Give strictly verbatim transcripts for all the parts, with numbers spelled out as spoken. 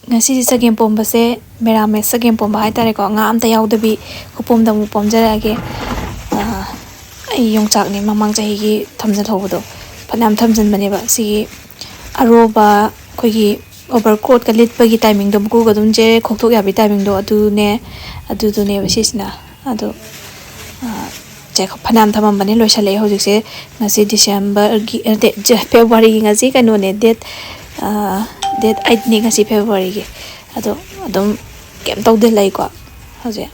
ꯉꯁꯤꯁꯦ ꯆꯒꯦꯝ ꯄꯣꯝꯕꯁꯦ, ꯃꯦꯔꯥꯃꯦꯁ ꯆꯒꯦꯝ ꯄꯣꯝꯕ ꯍꯥꯏꯇꯥꯔꯦꯀꯣ, ꯉꯥ ꯑꯝꯇ ꯌꯥꯎꯗꯕꯤ ꯈꯨꯄꯣꯝꯗ ꯑꯃꯨꯛ ꯄꯣꯝꯖꯔꯛꯑꯒꯦ꯫ ꯑꯥ, ꯑꯩ ꯌꯣꯡꯆꯥꯛꯅꯦ ꯃꯃꯥꯡ ꯆꯍꯤꯒꯤ ꯊꯝꯖꯤꯜꯍꯧꯕꯗꯣ, ꯐꯅꯌꯥꯝ ꯊꯝꯖꯤꯟꯕꯅꯦꯕ꯫ ꯁꯤꯒꯤ ꯑꯔꯣꯕ ꯑꯩꯈꯣꯏꯒꯤ overcoat ꯀ ꯂꯤꯠꯄꯒꯤ timing ꯗꯣ, ꯃꯀꯨꯒ ꯑꯗꯨꯝ ꯖꯦꯔꯦ ꯈꯣꯛꯇꯣꯛ ꯌꯥꯕꯤ timing ꯗꯣ, ꯑꯗꯨꯅꯦ, ꯑꯗꯨꯗꯨꯅꯦꯕ ꯁꯤꯁꯤꯅ꯫ ꯑꯗꯣ, ꯑꯥ, ꯆꯦ-, ꯐꯅꯌꯥꯝ ꯊꯝꯃꯝꯕꯅꯦ, ꯂꯣꯏꯁꯜꯂꯛꯑꯦ ꯍꯧꯖꯤꯛꯁꯦ꯫ ꯉꯁꯤ December ꯒꯤ, ꯅꯠꯇꯦ, ꯖ-, February ꯒꯤ ꯉꯁꯤ ꯀꯩꯅꯣꯅꯦ, date, ꯑꯥ, date eight ꯅꯦ ꯉꯁꯤ February ꯒꯤ꯫ ꯑꯗꯣ ꯑꯗꯨꯝ ꯀꯩꯝ ꯇꯧꯗꯦ, ꯂꯩꯀꯣ ꯍꯧꯖꯤꯛ꯫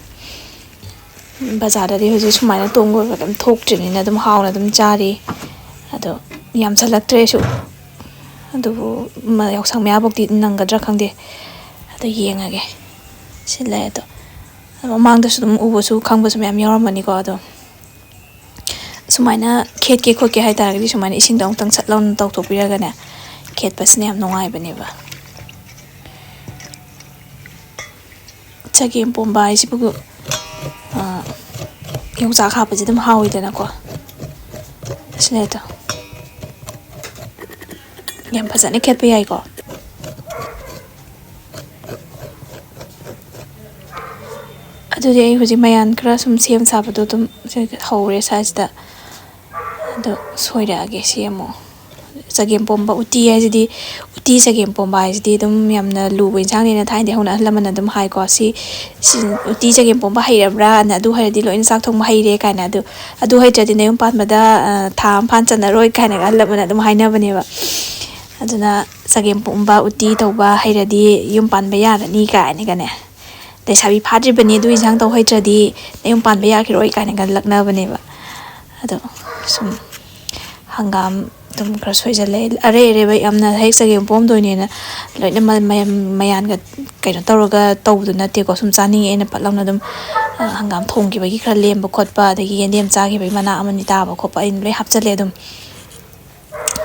ꯕꯖꯥꯔꯗꯗꯤ ꯍꯧꯖꯤꯛ ꯁꯨꯃꯥꯏꯅ ꯇꯣꯡꯕ ꯑꯗꯨꯝ ꯊꯣꯛꯇ꯭ꯔꯤꯕꯅꯤꯅ ꯑꯗꯨꯝ ꯍꯥꯎꯅ ꯑꯗꯨꯝ ꯆꯥꯔꯤ꯫ ꯑꯗꯣ ꯌꯥꯝꯁꯜꯂꯛꯇ꯭ꯔꯦꯁꯨ꯫ ꯑꯗꯨꯕꯨ ꯃ-, ꯌꯥꯎꯁꯪ ꯃꯌꯥꯐꯧꯗꯤ ꯅꯪꯒꯗ꯭ꯔꯥ ꯈꯪꯗꯦ꯫ ꯑꯗꯣ ꯌꯦꯡꯉꯒꯦ꯫ ꯁꯤ ꯂꯩ ꯑꯗꯣ꯫ ꯃꯃꯥꯡꯗꯁꯨ ꯑꯗꯨꯝ ꯎꯕꯁꯨ ꯈꯪꯕꯁꯨ ꯃꯌꯥꯝ ꯌꯥꯎꯔꯝꯃꯅꯤꯀꯣ꯫ ꯑꯗꯣ ꯁꯨꯃꯥꯏꯅ ꯈꯦꯠꯀꯦ ꯈꯣꯠꯀꯦ ꯍꯥꯏ ꯇꯥꯔꯒꯗꯤ ꯁꯨꯃꯥꯏꯅ ꯏꯁꯤꯡꯗꯣ ꯑꯃꯨꯛꯇꯪ ꯁꯠ ꯂꯥꯎꯅ ꯇꯧꯊꯣꯛꯄꯤꯔꯒꯅꯦ, ꯈꯦꯠꯄꯁꯤꯅ ꯌꯥꯝ ꯅꯨꯡꯉꯥꯏꯕꯅꯦꯕ꯫ ꯆꯒꯦꯝ ꯄꯣꯝꯕ ꯍꯥꯏꯁꯤꯕꯨ, ꯑ, ꯌꯣꯡꯆꯥꯛ ꯍꯥꯞꯄꯁꯦ ꯑꯗꯨꯝ ꯍꯥꯎꯋꯤꯗꯅꯀꯣ꯫ ꯑꯁꯤꯅꯦ ꯑꯗꯣ꯫ ꯌꯥꯝ ꯐꯖꯅ ꯈꯦꯠꯄ ꯌꯥꯏꯀꯣ꯫ ꯑꯗꯨꯗꯤ ꯑꯩ ꯍꯧꯖꯤꯛ ꯃꯌꯥꯟ ꯈꯔ ꯁꯨꯝ ꯁꯦꯝ ꯁꯥꯕꯗꯣ ꯑꯗꯨꯝ ꯍꯧꯔꯦ ꯁ꯭ꯋꯥꯏꯁꯤꯗ꯫ ꯑꯗꯣ ꯁꯣꯏꯔꯛꯑꯒꯦ ꯁꯤ ꯑꯃꯨꯛ꯫ ꯆꯒꯦꯝ ꯄꯣꯝꯕ ꯎꯇꯤ ꯍꯥꯏꯁꯤꯗꯤ, ꯎꯇꯤ ꯆꯒꯦꯝ ꯄꯣꯝꯕ ꯍꯥꯏꯁꯤꯗꯤ ꯑꯗꯨꯝ ꯌꯥꯝꯅ ꯂꯨꯕ ꯏꯟꯁꯥꯡꯅꯦꯅ ꯊꯥꯏꯅꯗꯤ ꯍꯧꯅ ꯑꯍꯜ ꯂꯃꯟꯅ ꯑꯗꯨꯝ ꯍꯥꯏꯀꯣ꯫ ꯁꯤ, ꯁꯤ ꯎꯇꯤ ꯆꯒꯦꯝ ꯄꯣꯝꯕ ꯍꯩꯔꯕ꯭ꯔꯥꯅ, "ꯑꯗꯨ ꯍꯩꯔꯗꯤ ꯂꯣꯏꯅ ꯆꯥꯛ ꯊꯣꯡꯕ ꯍꯩꯔꯦ" ꯀꯥꯏꯅ꯫ "ꯑꯗꯨ, ꯑꯗꯨ ꯍꯩꯇ꯭ꯔꯗꯤ ꯅꯌꯨꯝ ꯄꯥꯟꯕꯗ, ꯑ, ꯊꯥ ꯑꯃ ꯐꯥꯅ ꯆꯟꯅꯔꯣꯏ" ꯀꯥꯏꯅꯒ ꯑꯍꯜ ꯂꯃꯟꯅ ꯑꯗꯨꯝ ꯍꯥꯏꯅꯕꯅꯦꯕ꯫ ꯑꯗꯨꯅ ꯆꯒꯦꯝ ꯄꯣꯝꯕ, ꯎꯇꯤ ꯇꯧꯕ ꯍꯩꯔꯗꯤ ꯌꯨꯝ ꯄꯥꯟꯕ ꯌꯥꯔꯅꯤ ꯀꯥꯏꯅꯒꯅꯦ꯫ "ꯂꯩꯁꯥꯕꯤ ꯐꯥꯗ꯭ꯔꯤꯕꯅꯤ ꯑꯗꯨ ꯏꯟꯁꯥꯡ ꯇꯧ ꯍꯩꯇ꯭ꯔꯗꯤ ꯅꯌꯨꯝ ꯄꯥꯟꯕ ꯌꯥꯈꯤꯔꯣꯏ" ꯀꯥꯏꯅꯒ ꯂꯛꯅꯕꯅꯦꯕ꯫ ꯑꯗꯣ ꯁꯨꯝ ꯍꯪꯒꯥꯝ ꯑꯗꯨꯝ ꯈꯔ ꯁꯣꯏꯖꯜꯂꯦ꯫ ꯑꯔꯩ ꯑꯔꯩꯕ ꯌꯥꯝꯅ ꯍꯦꯛ ꯆꯒꯦꯝ ꯄꯣꯝꯗꯣꯏꯅꯦꯅ ꯂꯣꯏꯅ ꯃ-, ꯃꯌꯥꯝ ꯃꯌꯥꯟꯒ ꯀꯩꯅꯣ ꯇꯧꯔꯒ ꯇꯧꯕꯗꯨ ꯅꯠꯇꯦꯀꯣ꯫ ꯁꯨꯝ ꯆꯥꯅꯤꯡꯉꯦ ꯑꯩꯅ ꯐꯠ ꯂꯥꯎꯅ ꯑꯗꯨꯝ, ꯑ, ꯍꯪꯒꯥꯝ ꯊꯣꯡꯈꯤꯕꯒꯤ ꯈꯔ ꯂꯦꯝꯕ ꯈꯣꯠꯄ, ꯑꯗꯒꯤ ꯌꯦꯟꯗꯦꯝ ꯆꯥꯈꯤꯕꯒꯤ ꯃꯅꯥ ꯑꯃꯅꯤ ꯇꯥꯕ ꯈꯣꯠꯄ ꯑꯩꯅ ꯂꯣꯏ ꯍꯥꯞꯆꯜꯂꯦ ꯑꯗꯨꯝ꯫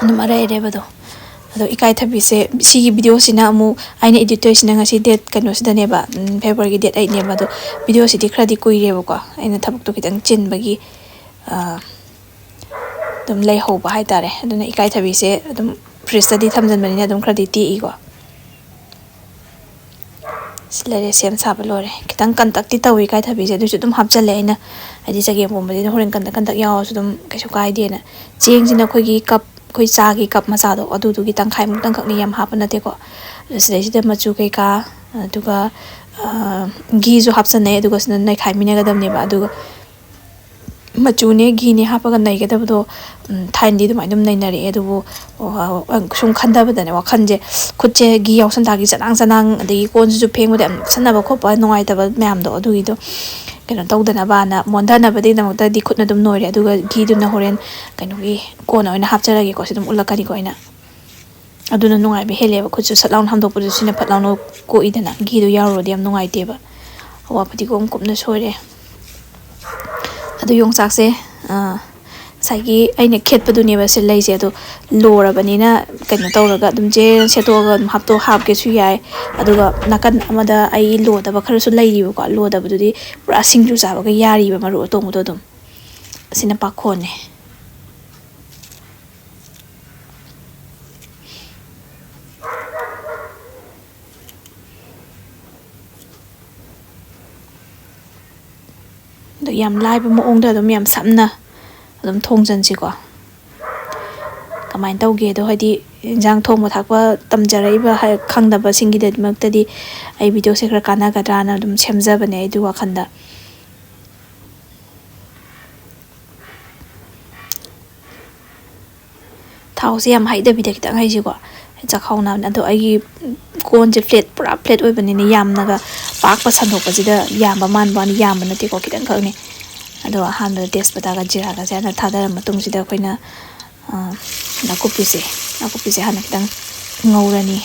ꯑꯗꯨꯝ ꯑꯔꯩ ꯑꯔꯩꯕꯗꯣ꯫ ꯑꯗꯣ ꯏꯀꯥꯏꯊꯕꯤꯁꯦ, ꯁꯤꯒꯤ video ꯁꯤꯅ ꯑꯃꯨꯛ ꯑꯩꯅ edit ꯇꯧꯔꯤꯁꯤꯅ ꯉꯁꯤ date ꯀꯩꯅꯣꯁꯤꯗꯅꯦꯕ, ꯎꯝ, February ꯒꯤ date eight ꯅꯦꯕ꯫ ꯑꯗꯣ video ꯁꯤꯗꯤ ꯈꯔꯗꯤ ꯀꯨꯏꯔꯦꯕꯀꯣ, ꯑꯩꯅ ꯊꯕꯛꯇꯣ ꯈꯤꯇꯪ ꯆꯤꯟꯕꯒꯤ, ꯑ, ꯑꯗꯨꯝ ꯂꯩꯍꯧꯕ ꯍꯥꯏꯇꯥꯔꯦ꯫ ꯑꯗꯨꯅ ꯏꯀꯥꯏꯊꯕꯤꯁꯦ ꯑꯗꯨꯝ fridge ꯇꯗꯤ ꯊꯝꯖꯤꯟꯕꯅꯤꯅ ꯑꯗꯨꯝ ꯈꯔꯗꯤ ꯇꯦꯛꯏꯀꯣ꯫ ꯁꯤ ꯂꯩꯔꯦ, ꯁꯦꯝ ꯁꯥꯕ ꯂꯣꯏꯔꯦ꯫ ꯈꯤꯇꯪ ꯀꯟꯇꯛꯇꯤ ꯇꯧꯏ ꯏꯀꯥꯏꯊꯕꯤꯁꯦ, ꯑꯗꯨꯁꯨ ꯑꯗꯨꯝ ꯍꯥꯞꯆꯜꯂꯦ ꯑꯩꯅ, ꯍꯥꯏꯗꯤ ꯆꯒꯦꯝ ꯄꯣꯝꯕꯗꯨꯗ ꯍꯣꯔꯦꯟ ꯀꯟꯇꯛ ꯀꯟꯇꯛ ꯌꯥꯎꯔꯁꯨ ꯑꯗꯨꯝ ꯀꯩꯁꯨ ꯀꯥꯏꯗꯦꯅ꯫ ꯆꯦꯡꯁꯤꯅ ꯑꯩꯈꯣꯏꯒꯤ ꯀꯞ, ꯑꯩꯈꯣꯏ ꯆꯥꯒꯤ ꯀꯞ ꯃꯆꯥꯗꯣ, ꯑꯗꯨꯗꯨꯒꯤ ꯇꯪꯈꯥꯏꯃꯨꯛꯇꯪꯈꯛꯅꯤ, ꯌꯥꯝ ꯍꯥꯞꯄ ꯅꯠꯇꯦꯀꯣ꯫ ꯑꯗꯨ ꯁꯤꯗꯩꯁꯤꯗ ꯃꯆꯨ ꯀꯩꯀꯥ, ꯑꯗꯨꯒ, ꯑ, ꯘꯤꯁꯨ ꯍꯥꯞꯆꯟꯅꯩ, ꯑꯗꯨꯒ ꯁꯤꯗ ꯅꯩꯈꯥꯏꯃꯤꯟꯅꯒꯗꯕꯅꯦꯕ꯫ ꯑꯗꯨꯒ ꯃꯆꯨꯅꯦ ꯘꯤꯅꯦ ꯍꯥꯞꯄꯒ ꯅꯩꯒꯗꯕꯗꯣ, ꯎꯝ, ꯊꯥꯏꯅꯗꯤ ꯑꯗꯨꯃꯥꯏꯅ ꯑꯗꯨꯝ ꯅꯩꯅꯔꯛꯑꯦ꯫ ꯑꯗꯨꯕꯨ, ꯑ, ꯁꯨꯝ ꯈꯟꯊꯕꯗꯅꯦ, ꯋꯥꯈꯜꯁꯦ, ꯈꯨꯠꯁꯦ ꯘꯤ ꯌꯥꯎꯁꯟ ꯇꯥꯔꯗꯤ ꯆꯅꯥꯡ ꯆꯅꯥꯡ, ꯑꯗꯒꯤ ꯀꯣꯟꯁꯤꯁꯨ ꯐꯦꯡꯕꯗ ꯌꯥꯝ ꯅꯣꯛꯁꯟꯅꯕ ꯈꯣꯠꯄ ꯅꯨꯡꯉꯥꯏꯇꯕ ꯃꯌꯥꯝꯗꯣ, ꯑꯗꯨꯒꯤꯗꯣ ꯀꯩꯅꯣ ꯇꯧꯗꯅꯕꯅ, ꯃꯣꯟꯊꯅꯕꯗꯒꯤꯗꯃꯛꯇꯗꯤ ꯈꯨꯠꯅ ꯑꯗꯨꯝ ꯅꯣꯏꯔꯦ꯫ ꯑꯗꯨꯒ ꯘꯤꯗꯨꯅ ꯍꯣꯔꯦꯟ ꯀꯩꯅꯣꯒꯤ ꯀꯣꯟ ꯑꯣꯏꯅ ꯍꯥꯞꯆꯔꯒꯦꯀꯣ, ꯁꯤ ꯑꯗꯨꯝ ꯎꯠꯂꯛꯀꯅꯤꯀꯣ ꯑꯩꯅ꯫ ꯑꯗꯨꯅ ꯅꯨꯡꯉꯥꯏꯕ ꯍꯦꯜꯂꯦꯕ꯫ ꯈꯨꯠꯁꯨ ꯁꯠ ꯂꯥꯎꯅ ꯍꯥꯝꯗꯣꯛꯄꯗꯨ ꯁꯤꯅ ꯐꯠ ꯂꯥꯎꯅ ꯀꯣꯛꯏꯗꯅ, ꯘꯤꯗꯨ ꯌꯥꯎꯔꯨꯔꯗꯤ ꯌꯥꯝ ꯅꯨꯡꯉꯥꯏꯇꯦꯕ꯫ ꯑꯋꯥ ꯐꯗꯤꯒꯣꯝ ꯀꯨꯞꯅ ꯁꯣꯏꯔꯦ꯫ ꯑꯗꯨ ꯌꯣꯡꯆꯥꯛꯁꯦ, ꯑꯥ, ꯉꯁꯥꯏꯒꯤ ꯑꯩꯅ ꯈꯦꯠꯄꯗꯨꯅꯦꯕ ꯁꯤ ꯂꯩꯁꯦ꯫ ꯑꯗꯣ ꯂꯣꯔꯕꯅꯤꯅ ꯀꯩꯅꯣ ꯇꯧꯔꯒ ꯑꯗꯨꯝ ꯖꯦꯔ ꯁꯦꯠꯇꯣꯛꯑꯒ ꯑꯗꯨꯝ ꯍꯥꯞꯇꯣꯛ-, ꯍꯥꯞꯀꯦꯁꯨ ꯌꯥꯏ꯫ ꯑꯗꯨꯒ ꯅꯥꯀꯟ ꯑꯃꯗ ꯑꯩ ꯂꯣꯗꯕ ꯈꯔꯁꯨ ꯂꯩꯔꯤꯕꯀꯣ꯫ ꯂꯣꯗꯕꯗꯨꯗꯤ ꯄꯨꯔꯥ ꯁꯤꯡꯖꯨ ꯆꯥꯕꯒ ꯌꯥꯔꯤꯕ, ꯃꯔꯨ ꯑꯇꯣꯡꯕꯗꯣ ꯑꯗꯨꯝ꯫ ꯑꯁꯤꯅ ꯄꯥꯈꯣꯟꯅꯦ꯫ ꯑꯗꯣ ꯌꯥꯝ ꯂꯥꯏꯕ ꯃꯑꯣꯡꯗ ꯑꯗꯨꯝ ꯌꯥꯝ ꯁꯝꯅ ꯑꯗꯨꯝ ꯊꯣꯡꯖꯟꯁꯤꯀꯣ꯫ ꯀꯃꯥꯏꯅ ꯇꯧꯒꯦꯗꯣ, ꯍꯥꯏꯗꯤ ꯏꯟꯖꯥꯡ ꯊꯣꯡꯕ ꯊꯥꯛꯄ ꯇꯝꯖꯔꯛꯏꯕ ꯍꯥꯏ-, ꯈꯪꯗꯕꯁꯤꯡꯒꯤꯗꯃꯛꯇꯗꯤ ꯑꯩ ꯚꯤꯗꯤꯑꯣꯁꯦ ꯈꯔ ꯀꯥꯟꯅꯒꯗ꯭ꯔꯥꯅ ꯑꯗꯨꯝ ꯁꯦꯝꯖꯕꯅꯦ ꯑꯩꯗꯤ ꯋꯥꯈꯜꯗ꯫ ꯊꯥꯎꯁꯦ ꯌꯥꯝ ꯍꯩꯗꯕꯤꯗ ꯈꯤꯇꯪ ꯍꯩꯁꯤꯀꯣ꯫ ꯆꯥꯛꯈꯥꯎ ꯅꯥꯕꯅꯤ꯫ ꯑꯗꯣ ꯑꯩꯒꯤ ꯀꯣꯟꯁꯦ ꯐ꯭ꯂꯦꯠ, ꯄꯨꯔꯥ ꯐ꯭ꯂꯦꯠ ꯑꯣꯏꯕꯅꯤꯅ ꯌꯥꯝꯅꯒ ꯄꯥꯛꯄ ꯁꯟꯗꯣꯛꯄꯁꯤꯗ ꯌꯥꯝꯕ ꯃꯥꯟꯕ ꯋꯥꯅꯤ, ꯌꯥꯝꯕ ꯅꯠꯇꯦꯀꯣ, ꯈꯤꯇꯪꯈꯛꯅꯤ꯫ ꯑꯗꯣ ꯑꯍꯥꯟꯕꯗ ꯇꯦꯖꯄꯇꯥꯒ ꯖꯤꯔꯥꯒꯁꯦ ꯍꯥꯟꯅ ꯊꯥꯗꯔ ꯃꯇꯨꯡꯁꯤꯗ ꯑꯩꯈꯣꯏꯅ, ꯑ, ꯅꯥꯀꯨꯞꯄꯤꯁꯦ, ꯅꯥꯀꯨꯞꯄꯤꯁꯦ ꯍꯥꯟꯅ ꯈꯤꯇꯪ ꯉꯧꯔꯅꯤ,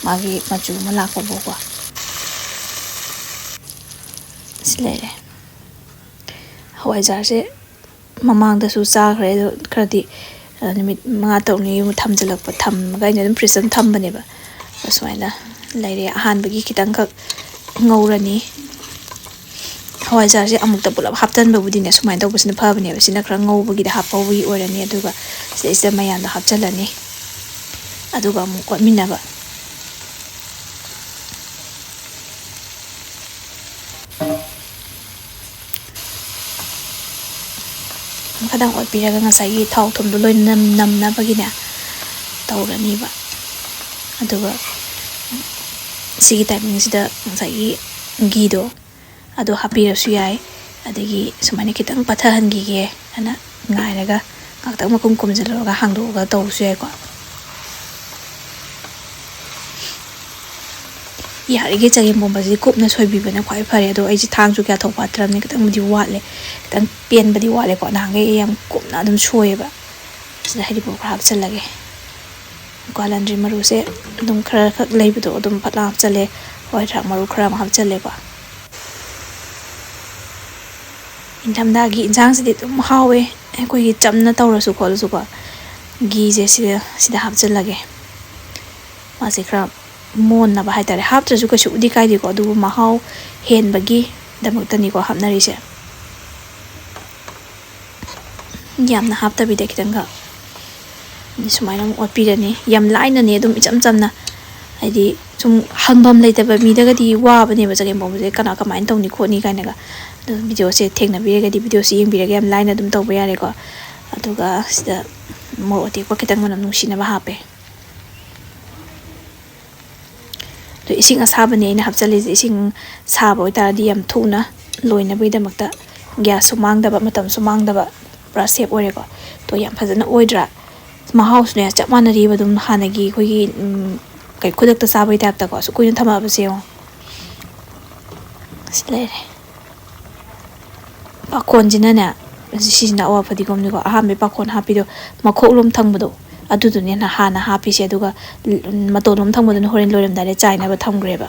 ꯃꯥꯒꯤ ꯃꯆꯨ ꯑꯃ ꯂꯥꯛꯄ ꯐꯥꯎꯀꯣ꯫ ꯁꯤ ꯂꯩꯔꯦ꯫ ꯍꯋꯥꯏꯖꯥꯔꯁꯦ ꯃꯃꯥꯡꯗꯁꯨ ꯆꯥꯈ꯭ꯔꯦ꯫ ꯑꯗꯣ ꯈꯔꯗꯤ, ꯑ, ꯅꯨꯃꯤꯠ ꯃꯉꯥ ꯇꯔꯨꯛꯅꯤ ꯊꯝꯖꯤꯜꯂꯛꯄ, ꯊꯝꯃꯒ ꯑꯩꯅ ꯑꯗꯨꯝ ꯐ꯭ꯔꯤꯖꯇ ꯑꯗꯨꯝ ꯊꯝꯕꯅꯦꯕ꯫ ꯑꯁꯨꯃꯥꯏꯅ ꯂꯩꯔꯦ꯫ ꯑꯍꯥꯟꯕꯒꯤ ꯈꯤꯇꯪꯈꯛ ꯉꯧꯔꯅꯤ꯫ ꯍꯋꯥꯏꯖꯥꯔꯁꯦ ꯑꯃꯨꯛꯇ ꯄꯨꯂꯞ ꯍꯥꯞꯆꯟꯕꯕꯨꯗꯤꯅꯦ, ꯁꯨꯃꯥꯏꯅ ꯇꯧꯕꯁꯤꯅ ꯐꯕꯅꯦꯕ꯫ ꯁꯤꯅ ꯈꯔ ꯉꯧꯕꯒꯤꯗ ꯍꯥꯞꯄꯧꯕꯒꯤ ꯑꯣꯏꯔꯅꯤ꯫ ꯑꯗꯨꯒ ꯁꯤꯗꯩꯁꯤꯗ ꯃꯌꯥꯝꯗꯣ ꯍꯥꯞꯆꯜꯂꯅꯤ꯫ ꯑꯗꯨꯒ ꯑꯃꯨꯛ ꯑꯣꯠꯃꯤꯟꯅꯕ꯫ ꯈꯤꯇꯪ ꯑꯣꯠꯄꯤꯔꯒ ꯉꯁꯥꯏꯒꯤ ꯊꯥꯎ ꯊꯨꯝꯗꯣ ꯂꯣꯏ ꯅꯝ-, ꯅꯝꯅꯕꯒꯤꯅꯦ ꯇꯧꯔꯅꯤꯕ꯫ ꯑꯗꯨꯒ ꯁꯤꯒꯤ timingꯁꯤꯗ ꯉꯁꯥꯏꯒꯤ ꯘꯤꯗꯣ ꯑꯗꯨ ꯍꯥꯞꯄꯤꯔꯁꯨ ꯌꯥꯏ꯫ ꯑꯗꯒꯤ ꯁꯨꯃꯥꯏꯅ ꯈꯤꯇꯪ ꯄꯠꯊꯍꯟꯈꯤꯒꯦ ꯍꯥꯏꯅ ꯉꯥꯏꯔꯒ ꯉꯥꯛꯇꯪ ꯃꯈꯨꯝ ꯈꯨꯝꯖꯤꯜꯂꯨꯔꯒ ꯍꯥꯡꯗꯣꯛꯑꯒ ꯇꯧꯕꯁꯨ ꯌꯥꯏꯀꯣ꯫ ꯌꯥꯔꯤꯈꯩ ꯆꯒꯦꯝ ꯄꯣꯝꯕꯁꯤꯗꯤ ꯀꯨꯞꯅ ꯁꯣꯏꯕꯤꯕꯅ ꯈ꯭ꯋꯥꯏ ꯐꯔꯦ꯫ ꯑꯗꯣ ꯑꯩꯁꯦ ꯊꯥꯡꯁꯨ ꯀꯌꯥ ꯊꯧ ꯐꯠꯇ꯭ꯔꯕꯅꯤ, ꯈꯤꯇꯪꯕꯨꯗꯤ ꯋꯥꯠꯂꯦ, ꯈꯤꯇꯪ ꯄꯦꯟꯕꯗꯤ ꯋꯥꯠꯂꯦꯀꯣ꯫ ꯅꯍꯥꯟꯈꯩ ꯑꯩ ꯌꯥꯝ ꯀꯨꯞꯅ ꯑꯗꯨꯝ ꯁꯣꯏꯌꯦꯕ꯫ ꯁꯤꯗ ꯍꯔꯤꯕꯣꯞ ꯈꯔ ꯍꯥꯞꯆꯤꯜꯂꯒꯦ꯫ ꯀ꯭ꯋꯥꯂꯟꯗ꯭ꯔꯤ ꯃꯔꯨꯁꯦ ꯑꯗꯨꯝ ꯈꯔ ꯈꯛ ꯂꯩꯕꯗꯣ ꯑꯗꯨꯝ ꯐꯠ ꯂꯥꯎ ꯍꯥꯞꯆꯜꯂꯦ꯫ ꯍꯋꯥꯏ ꯊ꯭ꯔꯥꯛ ꯃꯔꯨ ꯈꯔ ꯑꯃ ꯍꯥꯞꯆꯜꯂꯦꯀꯣ꯫ ꯅꯤꯡꯊꯝꯊꯥꯒꯤ ꯏꯟꯁꯥꯡꯁꯤꯗꯤ ꯑꯗꯨꯝ ꯍꯥꯎꯋꯦ, ꯑꯩꯈꯣꯏꯒꯤ ꯆꯝꯅ ꯇꯧꯔꯁꯨ ꯈꯣꯠꯂꯁꯨꯀꯣ꯫ ꯘꯤꯁꯦ ꯁꯤꯗ, ꯁꯤꯗ ꯍꯥꯞꯆꯤꯜꯂꯒꯦ꯫ ꯃꯥꯁꯦ ꯈꯔ ꯃꯣꯟꯅꯕ ꯍꯥꯏꯇꯥꯔꯦ꯫ ꯍꯥꯞꯇ꯭ꯔꯁꯨ ꯀꯩꯁꯨꯕꯨꯗꯤ ꯀꯥꯏꯗꯦꯀꯣ, ꯑꯗꯨꯕꯨ ꯃꯍꯥꯎ ꯍꯦꯟꯕꯒꯤꯗꯃꯛꯇꯅꯤꯀꯣ ꯍꯥꯞꯅꯔꯤꯁꯦ꯫ ꯌꯥꯝꯅ ꯍꯥꯞꯇꯕꯤꯗ ꯈꯤꯇꯪꯈꯛ ꯁꯨꯃꯥꯏꯅ ꯑꯃꯨꯛ ꯑꯣꯠꯄꯤꯔꯅꯤ꯫ ꯌꯥꯝ ꯂꯥꯏꯅꯅꯦ, ꯑꯗꯨꯝ ꯏꯆꯝ ꯆꯝꯅ, ꯍꯥꯏꯗꯤ ꯁꯨꯝ ꯍꯪꯐꯝ ꯂꯩꯇꯕ ꯃꯤꯗꯒꯗꯤ ꯋꯥꯕꯅꯦꯕ ꯆꯒꯦꯝ ꯄꯣꯝꯕꯁꯦ, ꯀꯅꯥ ꯀꯃꯥꯏꯅ ꯇꯧꯅꯤ ꯈꯣꯠꯅꯤ ꯀꯥꯏꯅꯒ꯫ ꯑꯗꯨ videoꯁꯦ ꯊꯦꯡꯅꯕꯤꯔꯒꯗꯤ videoꯁꯦ ꯌꯦꯡꯕꯤꯔꯒ ꯌꯥꯝ ꯂꯥꯏꯅ ꯑꯗꯨꯝ ꯇꯧꯕ ꯌꯥꯔꯦꯀꯣ꯫ ꯑꯗꯨꯒ ꯁꯤꯗ ꯃꯣꯔꯣꯛ ꯑꯇꯦꯛꯄ ꯈꯤꯇꯪ ꯃꯅꯝ ꯅꯨꯡꯁꯤꯅꯕ ꯍꯥꯞꯄꯦ꯫ ꯑꯗꯣ ꯏꯁꯤꯡ ꯑꯁꯥꯕꯅꯦ ꯑꯩꯅ ꯍꯥꯞꯆꯜꯂꯤꯁꯦ꯫ ꯏꯁꯤꯡ ꯁꯥꯕ ꯑꯣꯏꯇꯥꯔꯗꯤ ꯌꯥꯝ ꯊꯨꯅ ꯂꯣꯏꯅꯕꯒꯤꯗꯃꯛꯇ gas ꯁꯨ ꯃꯥꯡꯗꯕ, ꯃꯇꯝꯁꯨ ꯃꯥꯡꯗꯕ, ꯄꯨꯔꯥ safe ꯑꯣꯏꯔꯦꯀꯣ꯫ ꯑꯗꯣ ꯌꯥꯝ ꯐꯖꯅ ꯑꯣꯏꯗ꯭ꯔꯥ? ꯃꯍꯥꯎꯁꯨꯅꯦ ꯆꯞ ꯃꯥꯟꯅꯔꯤꯕ ꯑꯗꯨꯝ ꯍꯥꯟꯅꯒꯤ ꯑꯩꯈꯣꯏꯒꯤ, ꯎꯝ, ꯀꯩ ꯈꯨꯗꯛꯇ ꯆꯥꯕꯒꯤ type ꯇꯀꯣ꯫ ꯑꯁꯨꯛ ꯀꯨꯏꯅ ꯊꯝꯃꯛꯑꯕꯁꯦ ꯌꯦꯡꯉꯣ꯫ ꯁꯤ ꯂꯩꯔꯦ꯫ ꯄꯥꯈꯣꯟꯁꯤꯅꯅꯦ, ꯁꯤꯁꯤꯅ ꯑꯋꯥ ꯐꯗꯤꯒꯣꯝꯅꯤꯀꯣ꯫ ꯑꯍꯥꯟꯕꯩ ꯄꯥꯈꯣꯟ ꯍꯥꯞꯄꯤꯗꯣ, ꯃꯈꯣꯛꯂꯣꯝ ꯊꯪꯕꯗꯣ, ꯑꯗꯨꯗꯨꯅꯦ ꯍꯥꯟꯅ ꯍꯥꯞꯄꯤꯁꯦ꯫ ꯑꯗꯨꯒ ꯃꯇꯣꯟꯂꯣꯝ ꯊꯪꯕꯗꯨꯅ ꯍꯣꯔꯦꯟ ꯂꯣꯏꯔꯝꯗꯥꯏꯗ ꯆꯥꯏꯅꯕ ꯊꯝꯈ꯭ꯔꯦꯕ꯫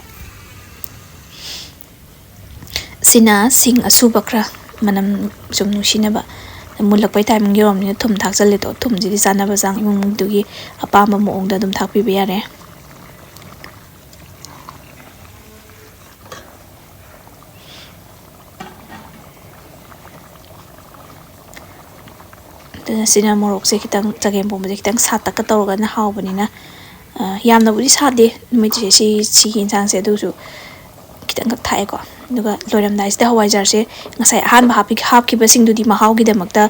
ꯁꯤꯅ ꯁꯤꯡ ꯑꯁꯨꯕ ꯈꯔ ꯃꯅꯝ ꯁꯨꯝ ꯅꯨꯡꯁꯤꯅꯕ꯫ ꯃꯨꯜꯂꯛꯄꯩ timing ꯌꯧꯔꯕꯅꯤꯅ ꯊꯨꯝ ꯊꯥꯛꯆꯜꯂꯦ꯫ ꯑꯗꯣ ꯊꯨꯝꯁꯤꯗꯤ ꯆꯥꯅꯕ ꯆꯥꯡ ꯏꯃꯨꯡꯗꯨꯒꯤ ꯑꯄꯥꯝꯕ ꯃꯑꯣꯡꯗ ꯑꯗꯨꯝ ꯊꯥꯛꯄꯤꯕ ꯌꯥꯔꯦ꯫ ꯑꯗꯨꯅ ꯁꯤꯅ ꯃꯣꯔꯣꯛꯁꯦ ꯈꯤꯇꯪ, ꯆꯒꯦꯝ ꯄꯣꯝꯕꯁꯦ ꯈꯤꯇꯪ ꯁꯥꯇꯛꯀ ꯇꯧꯔꯒꯅ ꯍꯥꯎꯕꯅꯤꯅ, ꯑ, ꯌꯥꯝꯅꯕꯨꯗꯤ ꯁꯥꯗꯦ ꯅꯨꯃꯤꯠꯁꯦ, ꯁꯤ, ꯁꯤꯒꯤ ꯌꯦꯟꯁꯥꯡꯁꯦ꯫ ꯑꯗꯨꯁꯨ ꯈꯤꯇꯪꯈꯛ ꯊꯥꯛꯑꯦꯀꯣ꯫ ꯑꯗꯨꯒ ꯂꯣꯏꯔꯝꯗꯥꯏꯁꯤꯗ ꯍꯋꯥꯏꯖꯥꯔꯁꯦ ꯉꯁꯥꯏ ꯑꯍꯥꯟꯕ ꯍꯥꯞꯄꯤ-, ꯍꯥꯞꯈꯤꯕꯁꯤꯡꯗꯨꯗꯤ ꯃꯍꯥꯎꯒꯤꯗꯃꯛꯇ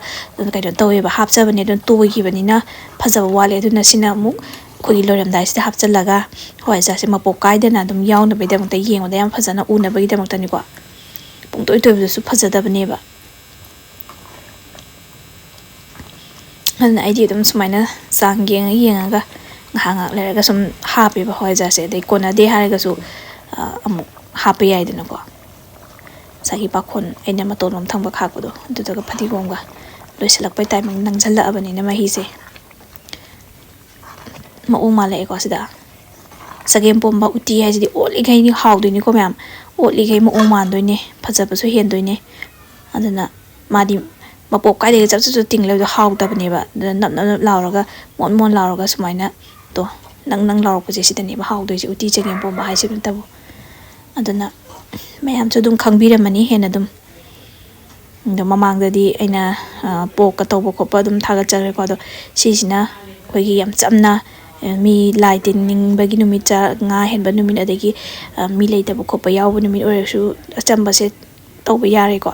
ꯀꯩꯅꯣ ꯇꯧꯋꯦꯕ, ꯍꯥꯞꯆꯕꯅꯦ, ꯑꯗꯨꯅ ꯇꯣꯏꯈꯤꯕꯅꯤꯅ ꯐꯖꯕ ꯋꯥꯠꯂꯦ꯫ ꯑꯗꯨꯅ ꯁꯤꯅ ꯑꯃꯨꯛ ꯑꯩꯈꯣꯏꯒꯤ ꯂꯣꯏꯔꯝꯗꯥꯏꯁꯤꯗ ꯍꯥꯞꯆꯤꯜꯂꯒ ꯍꯋꯥꯏꯖꯥꯔꯁꯦ ꯃꯄꯣꯞ ꯀꯥꯏꯗꯅ ꯑꯗꯨꯝ ꯌꯥꯎꯅꯕꯒꯤꯗꯃꯛꯇ, ꯌꯦꯡꯕꯗ ꯌꯥꯝ ꯐꯖꯅ ꯎꯅꯕꯒꯤꯗꯃꯛꯇꯅꯤꯀꯣ꯫ ꯄꯨꯡꯇꯣꯏ ꯇꯣꯏꯕꯗꯨꯁꯨ ꯐꯖꯗꯕꯅꯦꯕ꯫ ꯑꯗꯨꯅ ꯑꯩꯗꯤ ꯑꯗꯨꯝ ꯁꯨꯃꯥꯏꯅ ꯆꯥꯡ ꯌꯦꯡꯉ ꯌꯦꯡꯉꯒ ꯉꯥꯏꯍꯥꯛ ꯉꯥꯏꯍꯥꯛ ꯂꯩꯔꯒ ꯁꯨꯝ ꯍꯥꯞꯄꯦꯕ ꯍꯋꯥꯏꯖꯥꯔꯁꯦ꯫ ꯑꯗꯩ ꯀꯣꯟꯅꯗꯦ ꯍꯥꯏꯔꯒꯁꯨ, ꯑ, ꯑꯃꯨꯛ ꯍꯥꯞꯄ ꯌꯥꯏꯗꯅꯀꯣ꯫ ꯉꯁꯥꯏꯒꯤ ꯄꯥꯈꯣꯟ ꯑꯩꯅ ꯃꯇꯣꯟꯂꯣꯝ ꯊꯪꯕ ꯈꯥꯛꯄꯗꯣ, ꯑꯗꯨꯗꯨꯒ ꯐꯗꯤꯒꯣꯝꯒ ꯂꯣꯏꯁꯤꯜꯂꯛꯄꯩ ꯇꯥꯏꯃꯤꯡ ꯅꯪꯁꯤꯜꯂꯛꯑꯕꯅꯤꯅ ꯃꯍꯤꯁꯦ꯫ ꯃꯑꯣꯡ ꯃꯥꯜꯂꯛꯑꯦꯀꯣ ꯁꯤꯗ꯫ ꯆꯒꯦꯝ ꯄꯣꯝꯕ ꯎꯇꯤ ꯍꯥꯏꯁꯤꯗꯤ ꯑꯣꯠꯂꯤꯈꯩꯗꯤ ꯍꯥꯎꯗꯣꯏꯅꯤꯀꯣ ꯃꯌꯥꯝ, ꯑꯣꯠꯂꯤꯈꯩ ꯃꯑꯣꯡ ꯃꯥꯟꯗꯣꯏꯅꯦ, ꯐꯖꯕꯁꯨ ꯍꯦꯟꯗꯣꯏꯅꯦ꯫ ꯑꯗꯨꯅ ꯃꯥꯗꯤ ꯃꯄꯣꯞ ꯀꯥꯏꯗꯒꯤ ꯆꯞ ꯆꯞ ꯆꯞ ꯇꯤꯡ ꯂꯩꯕꯗꯣ ꯍꯥꯎꯇꯕꯅꯦꯕ꯫ ꯑꯗꯨꯅ ꯅꯞ ꯅꯞ ꯅꯞ ꯂꯥꯎꯔꯒ ꯃꯣꯟ ꯃꯣꯟ ꯂꯥꯎꯔꯒ ꯁꯨꯃꯥꯏꯅ ꯇꯣ ꯅꯪ ꯅꯪ ꯂꯥꯎꯔꯛꯄꯁꯦ ꯁꯤꯗꯅꯦꯕ ꯍꯥꯎꯗꯣꯏꯁꯦ, ꯎꯇꯤ ꯆꯒꯦꯝ ꯄꯣꯝꯕ ꯍꯥꯏꯁꯤꯃꯛꯇꯕꯨ꯫ ꯑꯗꯨꯅ ꯃꯌꯥꯝꯁꯨ ꯑꯗꯨꯝ ꯈꯪꯕꯤꯔꯝꯃꯅꯤ ꯍꯦꯟꯅ ꯑꯗꯨꯝ꯫ ꯑꯗꯣ ꯃꯃꯥꯡꯗꯗꯤ ꯑꯩꯅ, ꯑ, ꯄꯣꯛꯀ ꯇꯧꯕ ꯈꯣꯠꯄ ꯑꯗꯨꯝ ꯊꯥꯒꯠꯆꯈ꯭ꯔꯦꯀꯣ꯫ ꯑꯗꯣ ꯁꯤꯁꯤꯅ ꯑꯩꯈꯣꯏꯒꯤ ꯌꯥꯝ ꯆꯝꯅ, ꯑ, ꯃꯤ ꯂꯥꯏ ꯇꯤꯟꯅꯤꯡꯕꯒꯤ ꯅꯨꯃꯤꯠ, ꯆꯥ ꯉꯥ ꯍꯦꯟꯕ ꯅꯨꯃꯤꯠ, ꯑꯗꯒꯤ, ꯑ, ꯃꯤ ꯂꯩꯇꯕ ꯈꯣꯠꯄ ꯌꯥꯎꯕ ꯅꯨꯃꯤꯠ ꯑꯣꯏꯔꯁꯨ ꯑꯆꯝꯕꯁꯦ ꯇꯧꯕ ꯌꯥꯔꯦꯀꯣ꯫